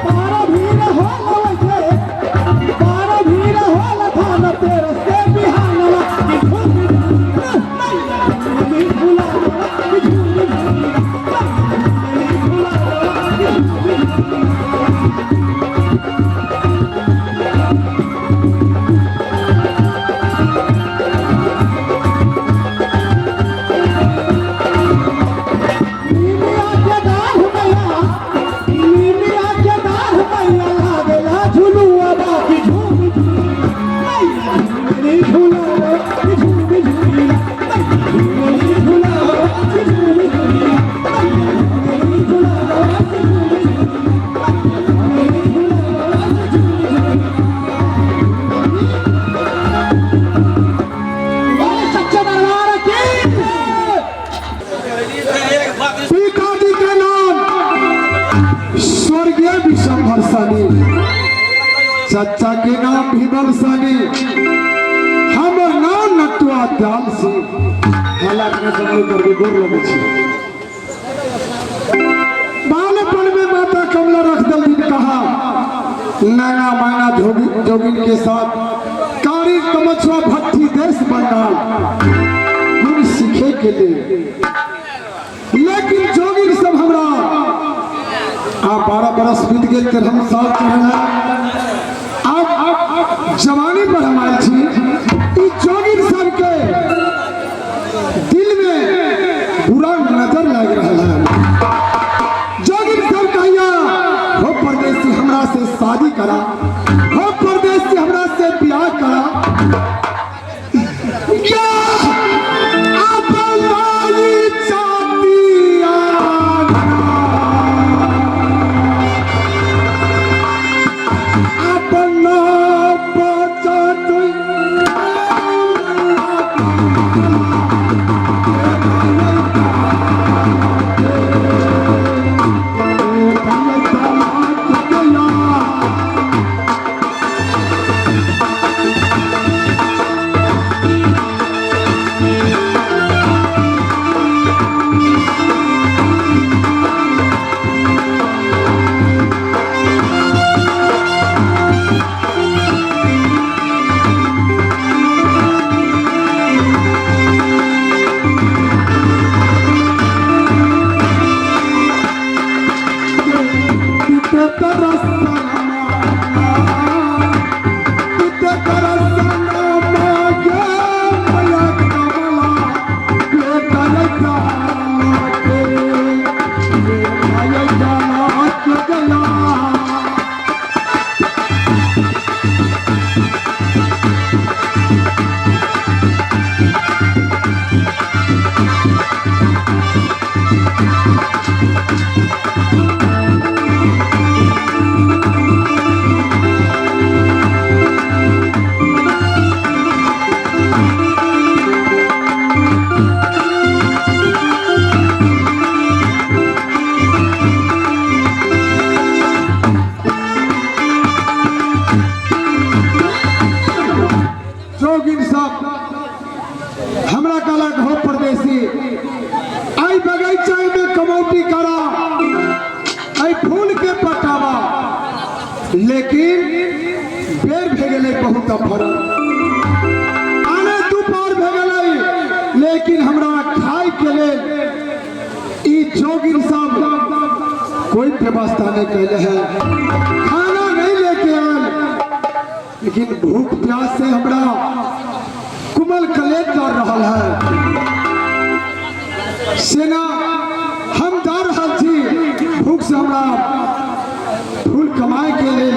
बारह भीड़ होल वैसे, बारह भीड़ होल थान तेरस के बिहानवा, कि झूम मैया झूमी झुलावा, कि झूमी झूला, मैया झूमी झुलावा, कि झूमी झूला। नीमिया के दाढ़ मैया, नीमिया के दाढ़ मैया लागेला झुलुआ बाकी झूम मैया झूमनी झुलावा, कि झूमी झूला, मैया झूमनी झुलावा, कि झूमी झूला, मैया झूमनी झुलावा, कि झूमी झूला, मैया झूमनी झुलावा, कि झूमी झूला। बोले सच्चे दरबार की। पिताजी के नाम स्वर्गीय विशंभर सनी, चाचा के नाम भीमल सनी, हमर नाम नटुआ दयाल सिंह। हालांकि सब लोग करके गोर लगे छी। बालपन में माता कमला रख दल दिन कहा नैना मैना जोगी जोगिन के साथ कारी कमछुआ भट्टी देश बंगाल गुण सीखे के लिए। लेकिन जोगिन सब हमरा आ 12 बरस बीत गेल, 13 साल चढ़ल है, आब जवानी पर हम आयल छी। ई जोगिन सबके दिल में बुरा नजर लागि रहल है। जोगिन सब कहिया हो परदेसी हमरा से शादी करा, हो परदेसी हमरा से ब्याह करा। या अपन वाली चातिया, अपना बचत। जोगिन साहब हमरा कहलक हो परदेसी, आई बगीचा में कमौटी करा, आई फूल के पटावा। लेकिन बेर भे गेलै बहुत अफरल, आने दोपहर भे गेलै, लेकिन हमरा खाय के लेल ई जोगिन साहब कोई व्यवस्था नहीं कैले है, खाना नहीं लेके आयल। लेकिन भूख प्यास से हमरा कुमल कलेज कर रहल है। सेना हम जा रहल छी, भूख से हमरा फूल कमाए के लेल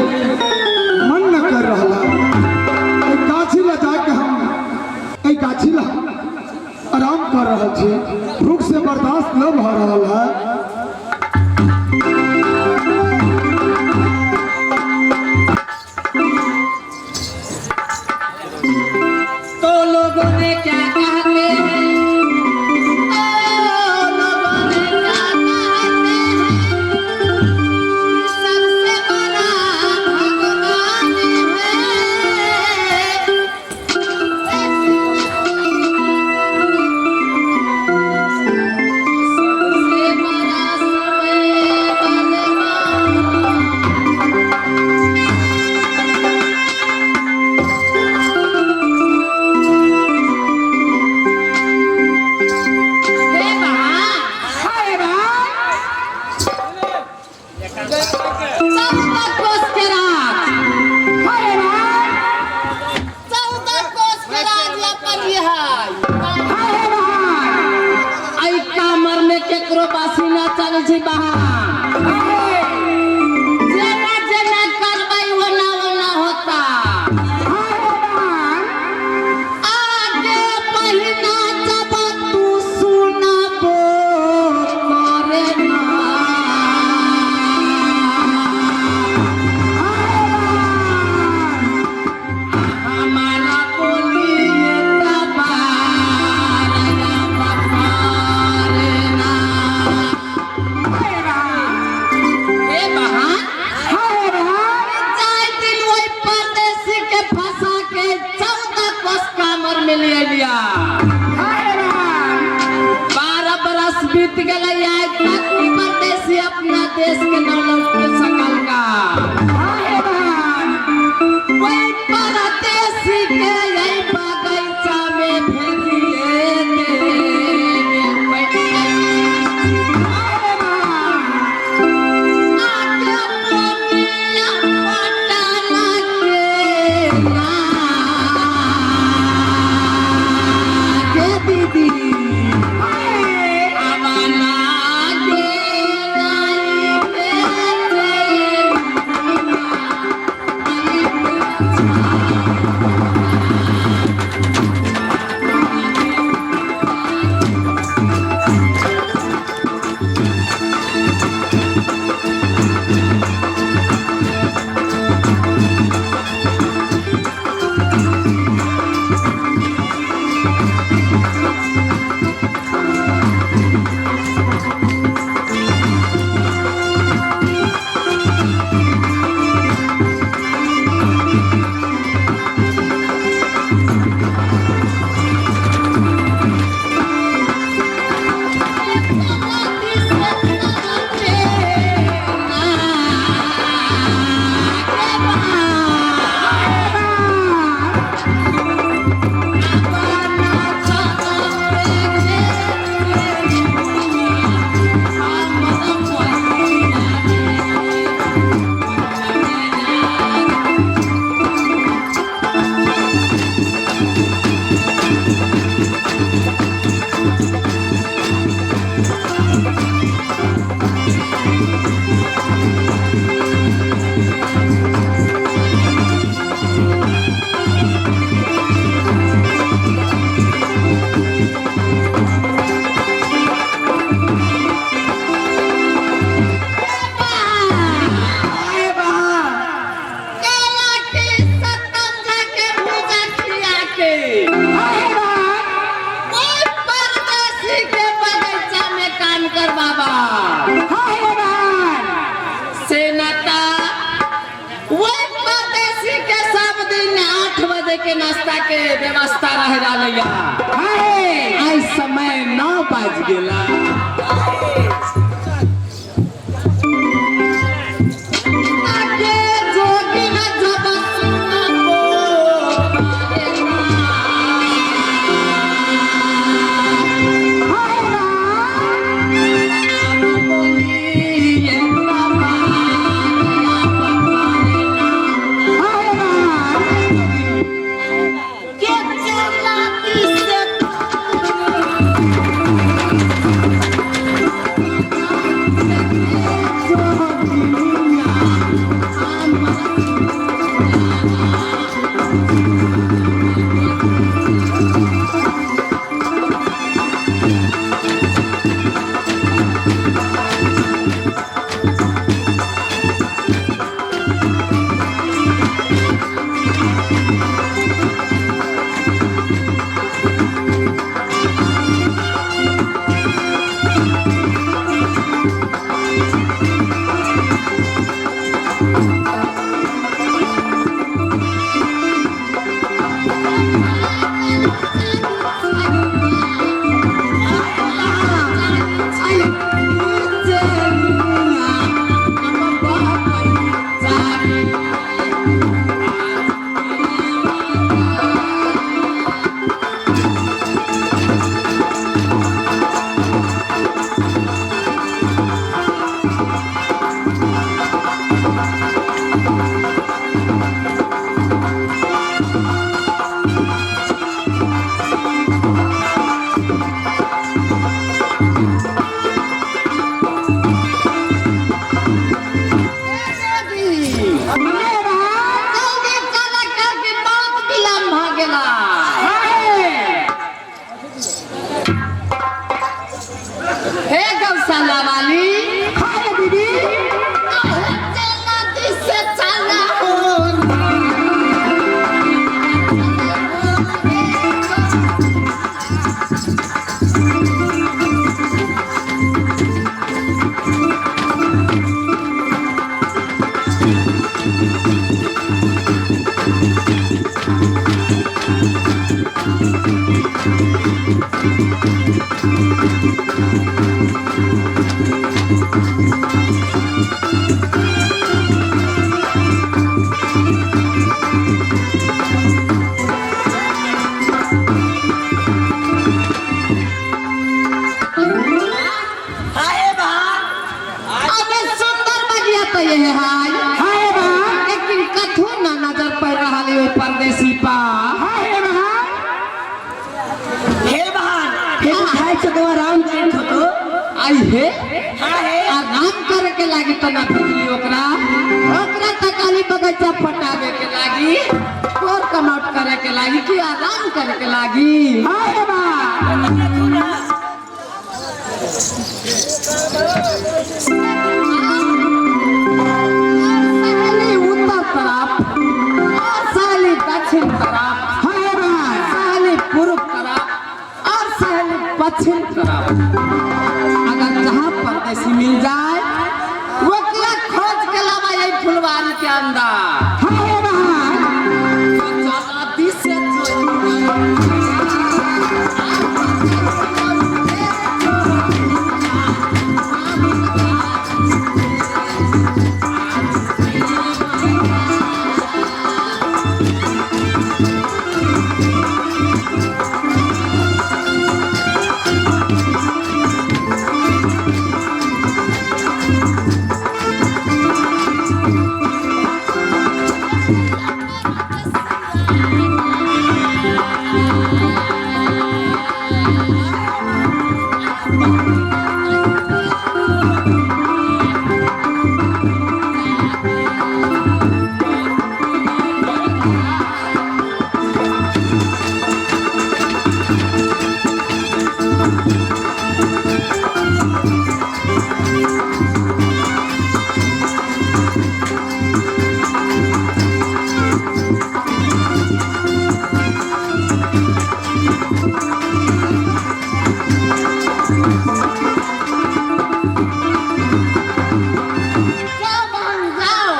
मन न कर रहल है। एहि गाछी लग जाके हम एहि गाछी लग आराम कर रहल छी, भूख से बर्दाश्त न भऽ रहल है। तो लोगों ने क्या कहते हैं, तो लोगों ने क्या पसीना चलै छै बाहर। जेना जेना करबै ओना ओना होता। आगे पहिना जब तू सुनबो करे ना। हमारा बोलिए ए बहान, जाय दिन ओहि परदेसी के फंसा के 14 कोस कामर में ले लिया। 12 बरस बीत गेलै, आइ तक उ परदेसी अपना देश के न लौट के सकल का। ओहि परदेसी के एहि बगैचा में भेजिए देबै। आके मोनिया पटना के ना के दीदी आवाना के नाई के। केला के सतंजा के भूजा खिया के ओइ परदेसी के बगीचा में काम कर बाबा। सेनाता वही परदेसी के सब दिन 8 बजे के नाश्ता के व्यवस्था रह डालैया। आई समय 9 बज गेला। आगे जोगी न जब सुनबो करे ना। बोलिए बाबा के चलाती से। हे गौशाला वाली। हाय दीदी। नदी से चला हो। हाय बहन। अबे सुंदर बगिया तो ये है हाय। हाय बा। लेकिन कथू ना नजर पड़ रहा है ओइ परदेसी पा। हाय बहन। हे बहन, हे खाई चकवा राम जान तो आई हे हां हे। आराम करे के लागी तो ना भेजली ओकरा, ओकरा त खाली बगीचा फटावे के लागी और कमाउट करे के लागी कि आराम करे के लागी। हाय बा। सहेली उत्तर तरफ और सहेली दक्षिण तरफ, हाय बा। सहेली पूर्व तरफ और सहेली पश्चिम तरफ, अगर जहाँ परदेसी मिल जाए ओकरा खोज के लावा यही फुलवारी के अंदर। हाय बा। नदी से जाओ बहन जाओ।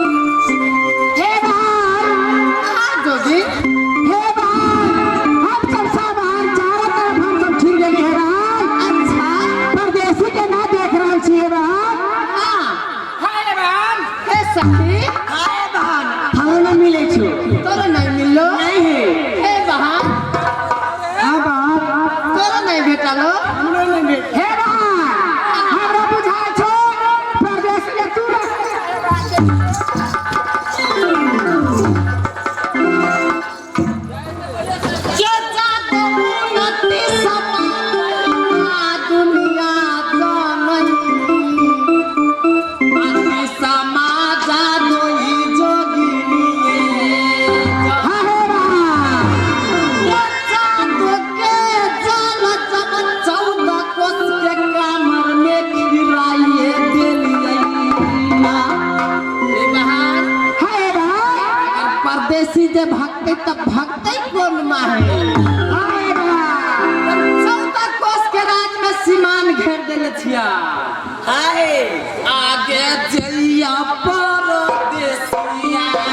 हे बहन। हाँ जोगी। हे बहन, हम सब सब बहन चारों तरफ हम सब छिड़ गेली हे बहन। अच्छा। परदेसी के ना देख रहल छी हे बहन। हाँ हाय बहन। हे सखी। हाय बहन, हमरा ना मिले छु। तोरा नहीं मिललो? नहीं है। हे बहन। हां बहन। तोरा नहीं भेटलो? हमरा नहीं भेट। हे बहन, हमरा बुझाय छो परदेसी के तू रख। जो जादू नदी समा दुनिया जानई, अति समा जादू ही जोगिनी। हां हे बहन। जो जादू के जाल जब 14 कोस के कमर में खिलाइए देलियै ना। हे बहन। हाय बहन। अगर परदेसी जे भगते तब भगते कौन माहे। हाय बहन। 14 कोस के राज में सीमान घेर देले छिया। हाय आगे जइया परदेसिया, हे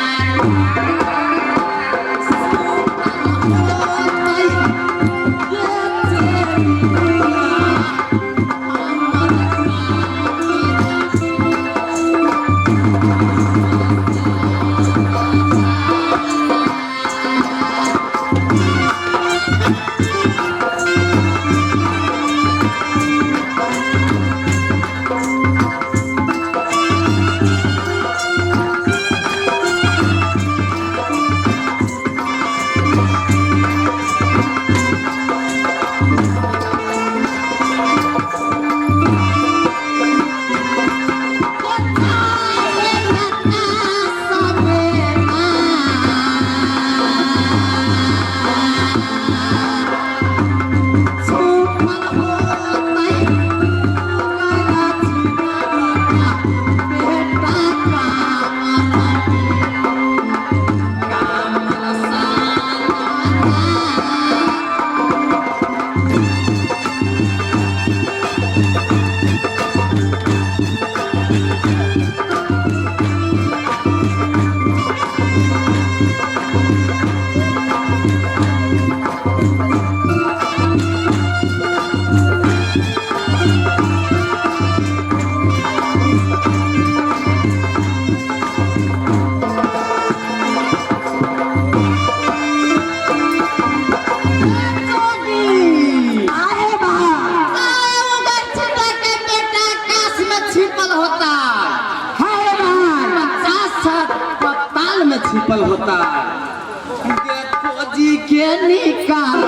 आहे बहन। उधर छिपा के बेटा काश में छिपल होता। हाय बहन। 50 सात पताल में छिपल होता। देखो जी के निकाल।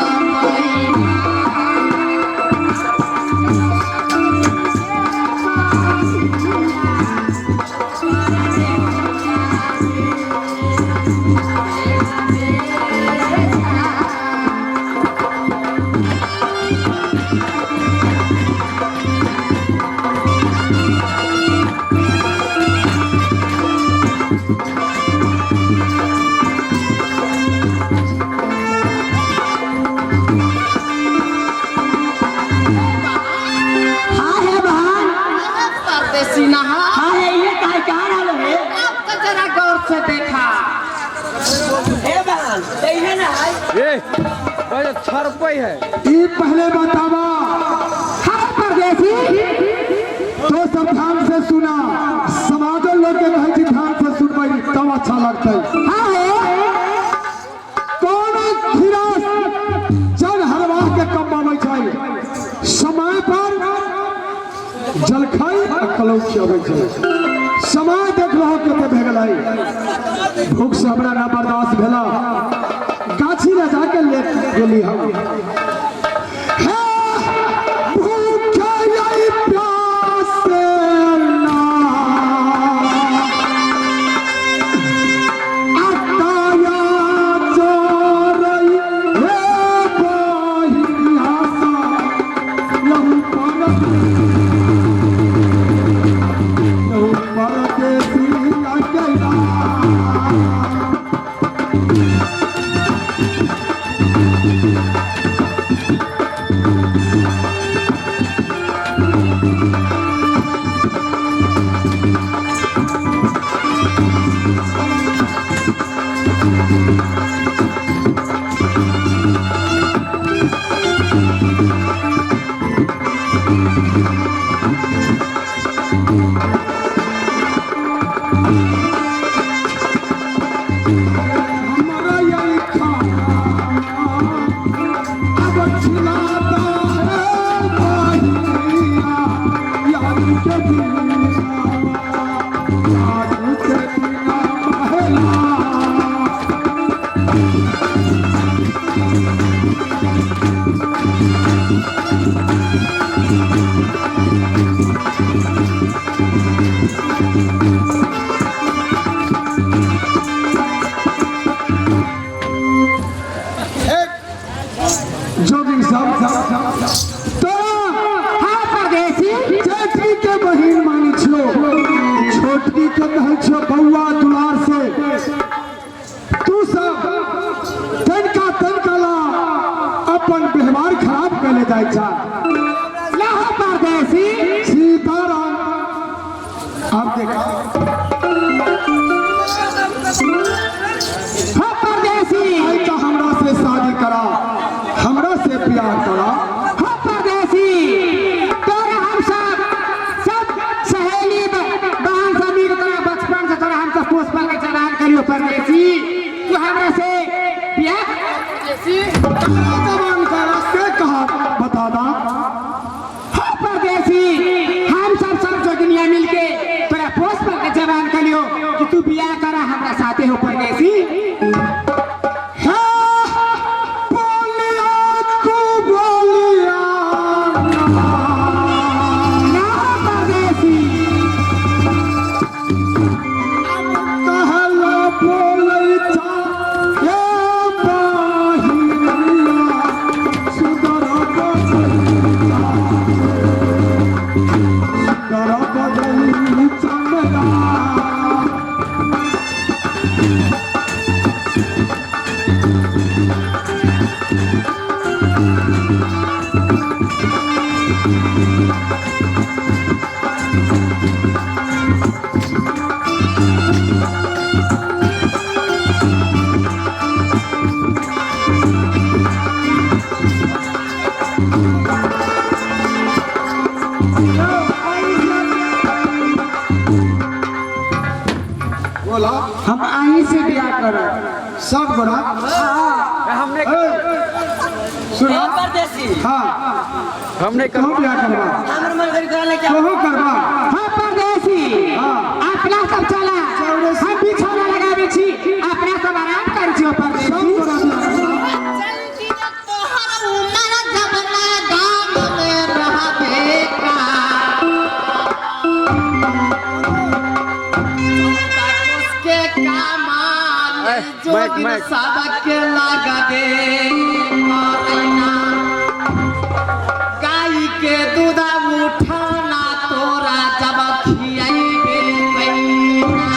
हाँ है बहन। परदेसी नहा। हाँ है, ये काहे कहाँ रहलो है? अब तो जरा गौर से देखा। हे बहन, तैने ना है। ए बस छरपई है। ई पहले बतावा। हाँ परदेसी। तो सब ध्यान से सुना, समाजो लोग के कहै छी ध्यान से सुनबै तब अच्छा लगतै। हाँ है। कोनो खिरास जल हरवाह के कम आबै छै, समय पर जलखै आ कलौ खियाबै छै। समय देख रहो कते भए गेलै, भूख से हमरा ना बर्दाश्त भेला, गाछी ले जाके लेट गेली हम। हे भूखे आई प्यासे ना, अताया चोरई हे बहिया सा, लहू पर लहू परदेसी अकेला। हमरा यही खाना अब खिलाता है बहिया, यार के बिना, यार के बिना महला। जोगिंग साहब तो हाँ परदेसी। जेठकी के बहिन मानै छियो, छोटकी के कहै छियो बौआ दुलार से। तू सब तनिका तनिका ला अपन व्यवहार खराब कैले जाइ छा। लहो परदेसी। सीताराम आप देखा। हाँ परदेसी। आई का हमरा से शादी करा, हमरा से प्यार करा। हाँ परदेसी, तोरा हम सब सब सहेली बहन सब मिल तोरा बचपन से तोरा हम सब पोस पाल के चलान करियो परदेसी, तू हमरा से बियाह जवान करा से कहा बता दा। हाँ परदेसी, हम सब सब जोगिनिया मिलके तोरा पोस पाल के जवान करियो कि तू बियाह करा हमरा साथे हो परदेसी। हे बोलिया तू बोलिया ना हो परदेसी। कहला बोलै छा हे बहिनिया, सुंदर बगैचा, सुंदर बगैचा मेला। हम अहीं से बियाह करब। सब गोरा हमने सुना। परदेसी। हाँ, हमने कहूँ बियाह करबा? हमर मन करी करे के। कहूँ करबा? हाँ परदेसी। हाँ। अपना सब चला, हम बिछौना लगाबै छी, अपना सब आराम करै छी। सब परदेसी। गोरा बियाह करबा। तोहर उमर जब ना गाम में रहबे का उसके कामान माइक, जोगिन माइक। सबके लगबे करैना, गाय के दूध उठाना तोरा जब खियाइबे कैना।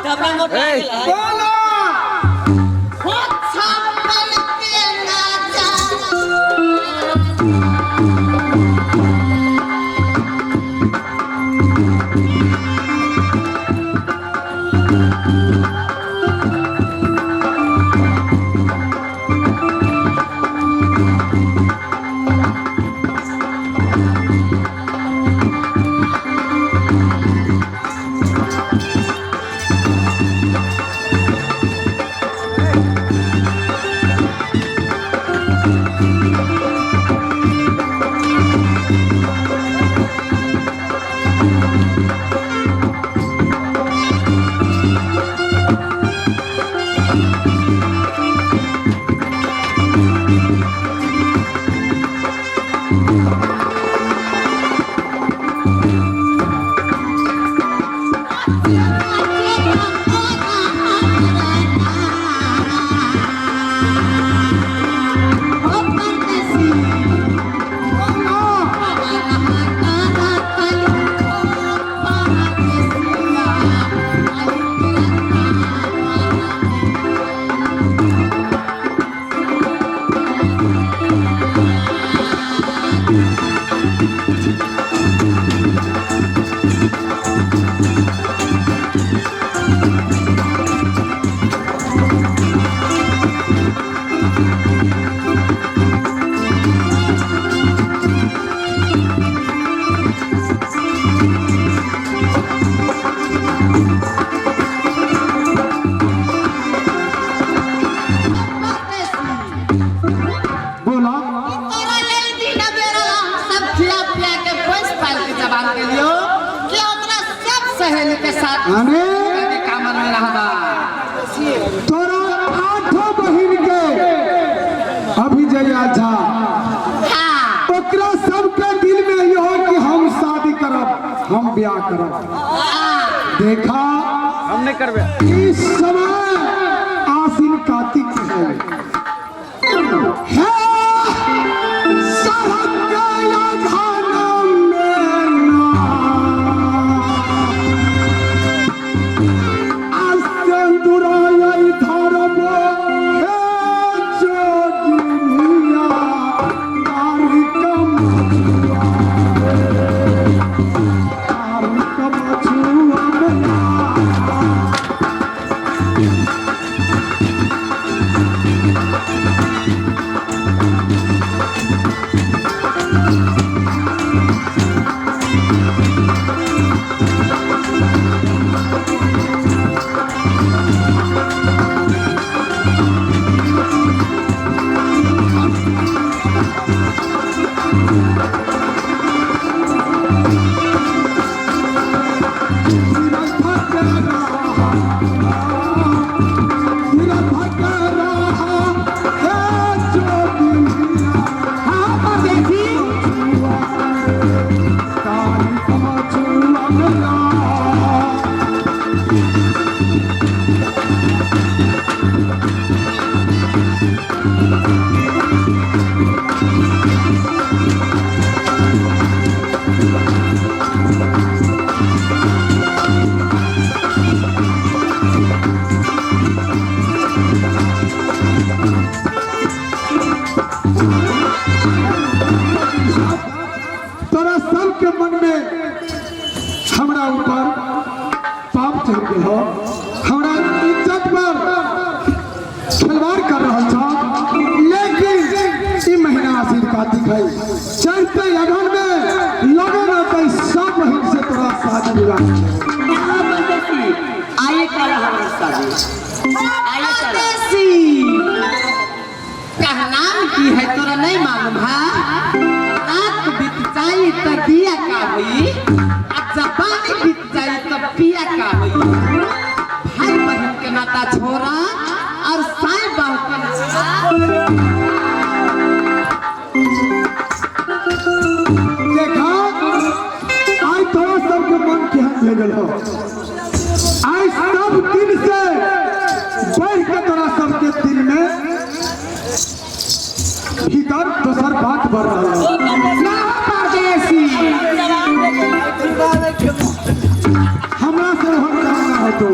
तब मोटा ए। गेल है। बोला। हो छप्पन के नाचा। बोला। तोरा यही दिन बेरा हम सब खिया पिया के पोस पाल के जवान के लियो कि हमरा सब सहेली के साथ अरे के कामन में रहबा। तोरा आठों बहिन के अभी जया झा, हाँ। ओकरा सबके दिल में इहो कि हम शादी करब, हम ब्याह करब। देखा, हमने करबे। इस समय आसिन कार्तिक है, हे सबके अघन में ना आसिन धरब हे जोगिनिया तारिकम तारिकम छुआ में। हाँ परदेसी। तोरा सबके मन में हमरा ऊपर पाप चढ़ गेल हो, हमरा इज्जत पर खिलवाड़ कर रहल छ, लेकिन ई महीना आसिन कार्तिक है, चढ़ते अगहन में लगन होते सब बहिन से तोरा शादी विवाह। हाँ परदेसी। आइए चलो। परदेसी कहनाम की है तोरा नहीं मालूम है? रात बीत जाई त दिया का होई, आ जबानी बीत जाई त पिया का होई। भाई बहन के नाता छोरा और साईं बाबू के नाता। देखा आई तोरा सबके मन केहन भे गेल हो। आई सब दिन से बढ़ के तोरा सबके दिल में भीतर दोसर बात बढ़ रहा है। ना परदेसी, हमरा से हम काम ना होतो।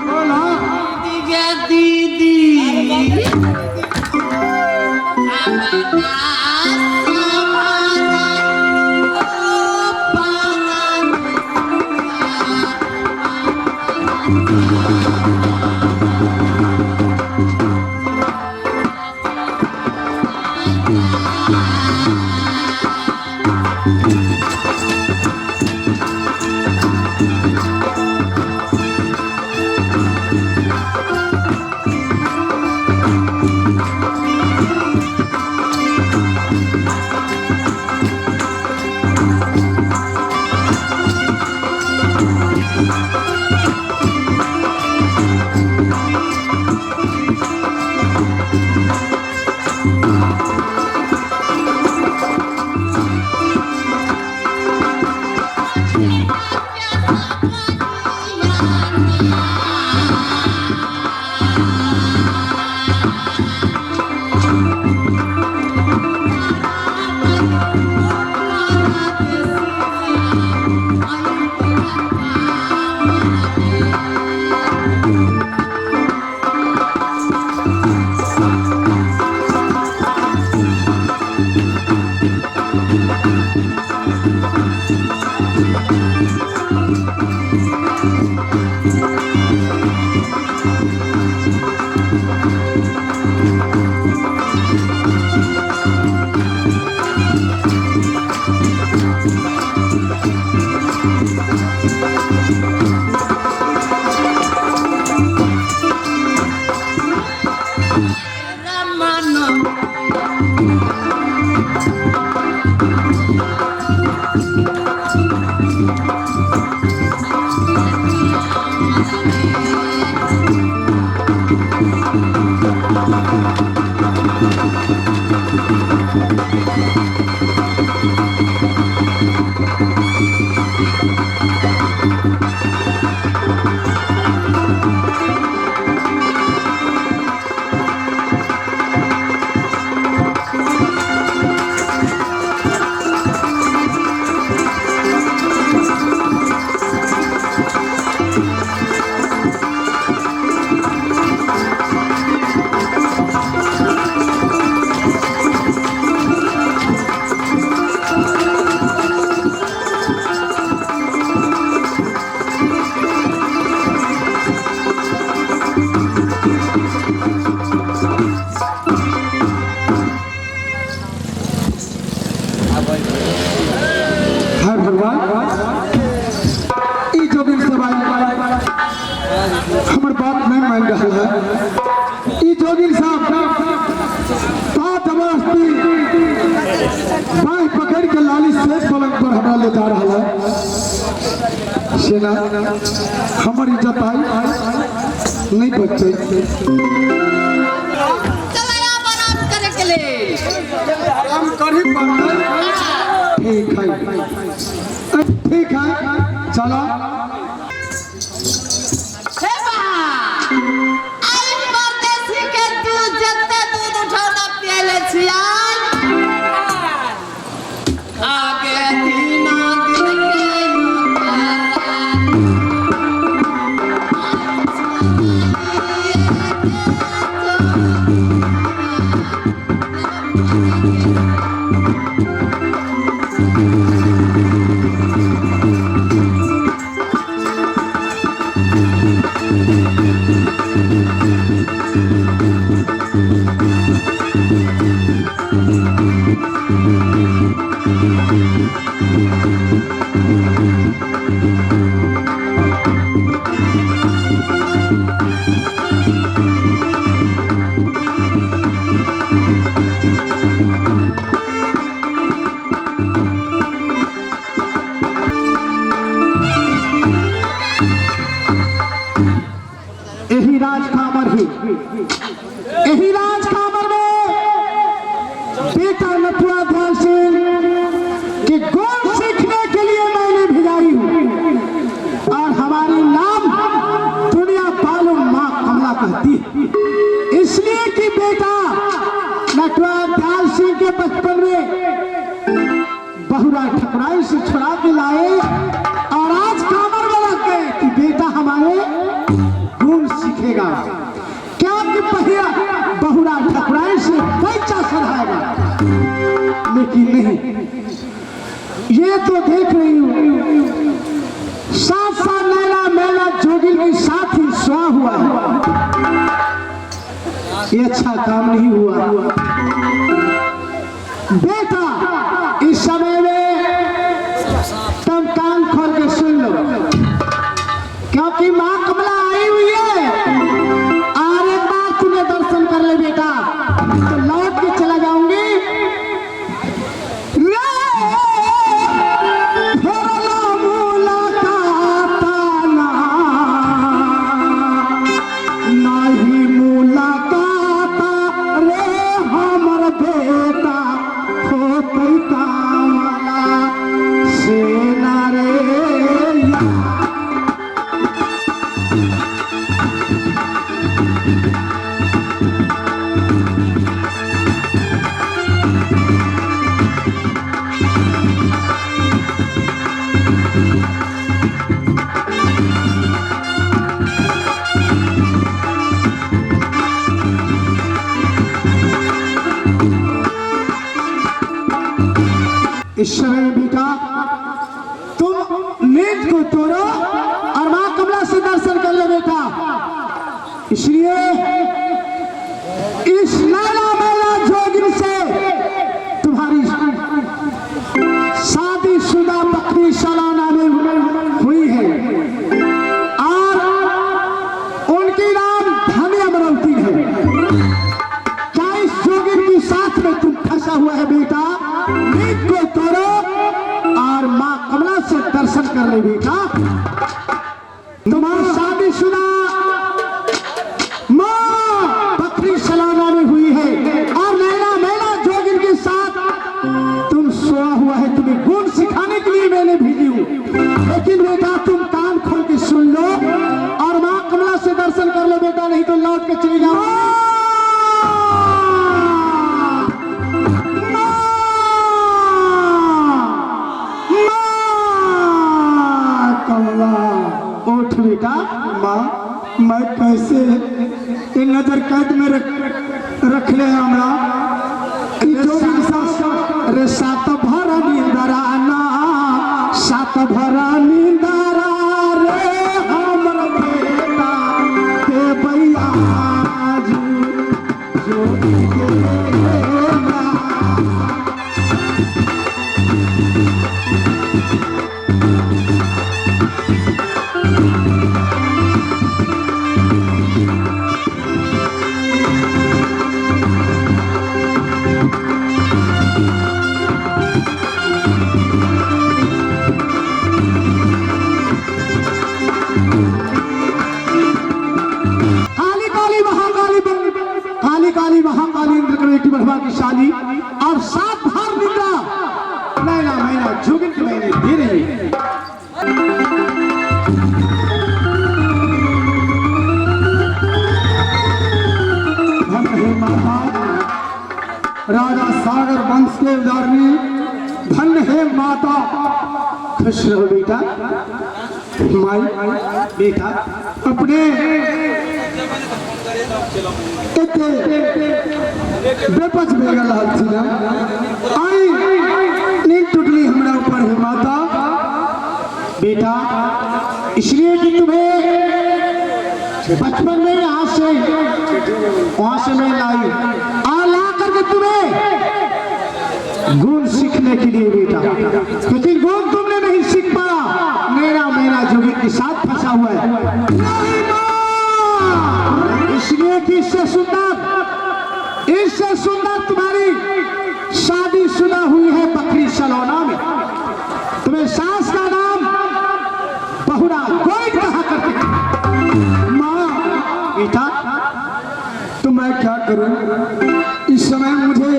बोला हाय भगवान, ई जोगिन सब आइल हमर बात नहीं मान रहा है। ई जोगिन साहब सात जबरदस्ती बाँह पकड़ के लाली से पलंग पर हमरा ले जा रहा है। सेना हमर इज्जत आई नहीं बचते। आराम करे के लिए आराम कर ही पड़ता। ठीक है ठीक है चला। हे बा, आई परदेसी के दूध जते दूध उठौना पियले छियै। आगे दिना दिन के हुई। यही राज कामर में बेटा नटुआ ध्यान सिंह कि गुण सीखने के लिए मैंने भिजाई हूं और हमारी नाम दुनिया मालूम माँ कमला कहती है, इसलिए कि बेटा नटुआ ध्यान सिंह के बचपन में बहुरा ठकुराई से छुड़ा के लाए और आज कामर में लग गए कि बेटा हमारे गुण सीखेगा, क्या कि पहिया बहुरा ठकुराई से पैसा सधाएगा। लेकिन नहीं, ये तो देख रही हूं साथ साथ नैना मैना जोगिन के साथ ही स्वा हुआ है, ये अच्छा काम नहीं हुआ। बेटा इस समय में तुम कान खोल के सुन लो, क्योंकि माँ कमला आई हुई है और एक बार तुम्हें दर्शन कर ले बेटा तो लौट के चला जाऊंगी। नाही मुलाकात रे हमर बेटा होतै कामला सेना रे या। इस समय बेटा तुम नींद को तोड़ो और मां कमला से दर्शन कर लो बेटा। इसलिए इस नैना मैना जोगिन से तुम्हारी शादीशुदा बकरी सलाना में हुई है और उनकी नाम धनी अमरावती है। क्या इस जोगिन के साथ में तुम फंसा हुआ है बेटा? नींद को तोड़ो और माँ कमला से दर्शन कर ले बेटा। तुम्हारी शादीशुदा माँ बकरी सलाना में हुई है और नैना मैना जोगिन के साथ तुम सोया हुआ है। तुम्हें गुण सिखाने के लिए मैंने भेजी हूँ, लेकिन बेटा तुम कान खोल के सुन लो और माँ कमला से दर्शन कर लो बेटा, नहीं तो लौट के चले जाओ। कमला उठ बेटा। माँ मैं कैसे ये नजर कैद में रख ले हमरा रे सात भर निंदराना, सात भर निंदरा रे हमर बेटा के बैया जोगी के ना। काली काली महाकाली काली काली महाकाली इंद्र की बेटी बढ़वा की शाली और सात भार निद्रा नैना मैना जोगिन की मैंने दे रही है। धन हे माता राजा सागर वंश के उदारणी, धन हे माता। खुश रहो बेटा। माई बेटा अपने एते बेपच भे गेल रहल ना, आई नींद टूटली हमरा ऊपर हे माता। बेटा इसलिए कि तुम्हें बचपन में यहाँ से वहां से मैं लाई और ला करके तुम्हें गुण सीखने के लिए बेटा, क्योंकि गुण तुमने नहीं सीख पाया। मेरा मेरा जोगी के साथ फंसा हुआ है। नहीं माँ, इसलिए कि इससे सुंदर तुम्हारी शादी शुदा हुई है बकरी सलौना में। तुम्हें सास का नाम बहुरा गोविंद कहा करते थे। माँ बेटा मैं क्या करूं? इस समय मुझे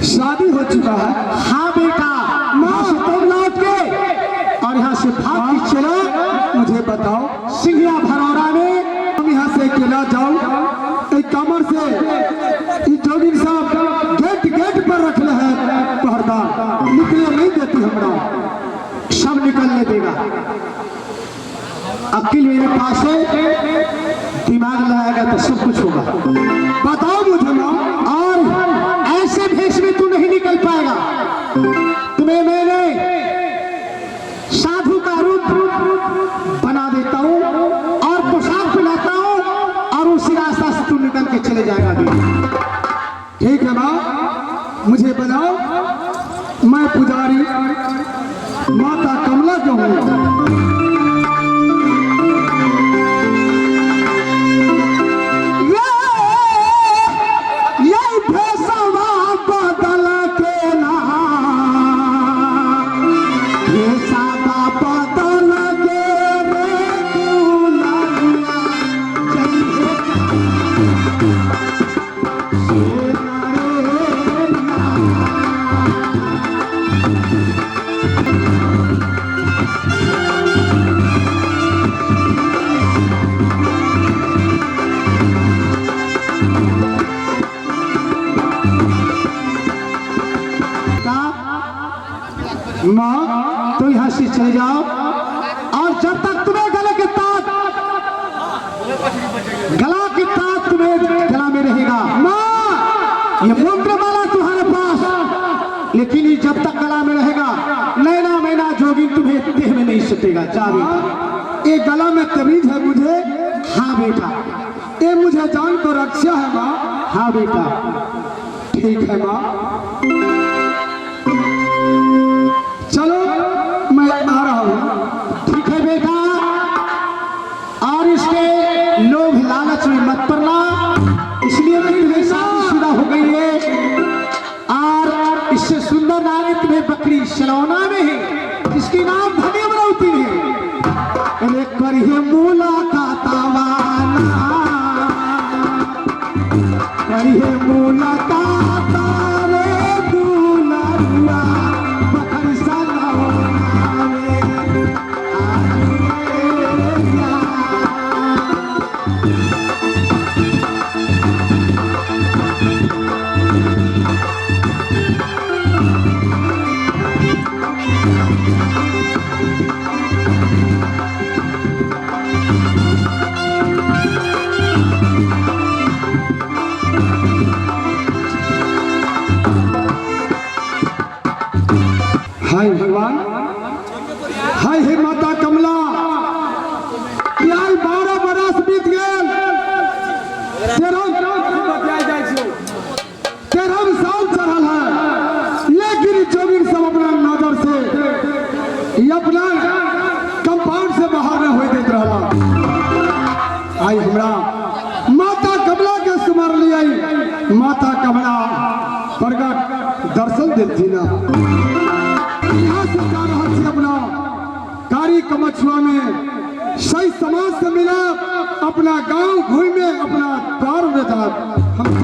शादी हो चुका है। हाँ बेटा, माँ से तुम लौट के और यहाँ से भाग के चलो। मुझे बताओ, सिंघिया भरौरा में हम यहाँ से अकेला जाऊं? एक कमर से ई जोगिन साहब गेट गेट पर रखले है पहरदार, निकले नहीं देती हमरा। सब निकलने देगा। अक्ल मेरे पास है, दिमाग लगाएगा तो सब कुछ होगा। बताओ मुझे माँ। और ऐसे भेष में तू नहीं निकल पाएगा। तुम्हें मैंने साधु का रूप बना देता हूं और पोशाक पिलाता हूं और उसी रास्ता से तू निकल के चले जाएगा बेटा। ठीक है माँ, मुझे बनाओ, मैं पुजारी माता कमला जो हूँ। ये भेषवा बदल के ना, भेषवा बदल के रे दुल्हनिया जइहे सोना रे ना। का माँ तो यहाँ से चले जाओ और जब तक तुम्हें गले के ताज, गला के ताज तुम्हें गला में रहेगा माँ ये मंत्र माला तुम्हारे पास, लेकिन ये जब तक गला में रहेगा नैना मैना जोगिन तुम्हें देह में नहीं सटेगा। जा बेटा। ये गला में तमीज है मुझे। हाँ बेटा। ये मुझे जान को रक्षा है माँ। हाँ बेटा। ठीक है माँ, चलो मैं आ रहा हूँ। ठीक है बेटा, और इसके लोभ लालच में मत पड़ना, इसलिए कि तुम्हें शादीशुदा हो गई है और इससे सुंदर नारी तुम्हें बकरी सलौना में है, जिसकी नाम धनी अमरावती है। अरे करिए मुलाकात करिए मुलाकात रे दुलरुआ बकरी सलौना में आ। हाय भगवान, हाय हे माता कमला, यार 12 बरस बीत गए, 13 साल चढ़ल है, लेकिन जोगिन सब अपना नजर से ये अपना कंपाउंड से बाहर न हो देते रहा। आई हमरा माता कमला के सुमर लिया, माता कमला प्रगट दर्शन देती ना। यहाँ से जा रहा छी अपना कारी कमछुआ में सही समाज से मिला, अपना गांव भूमि में अपना द्वार में जा हम।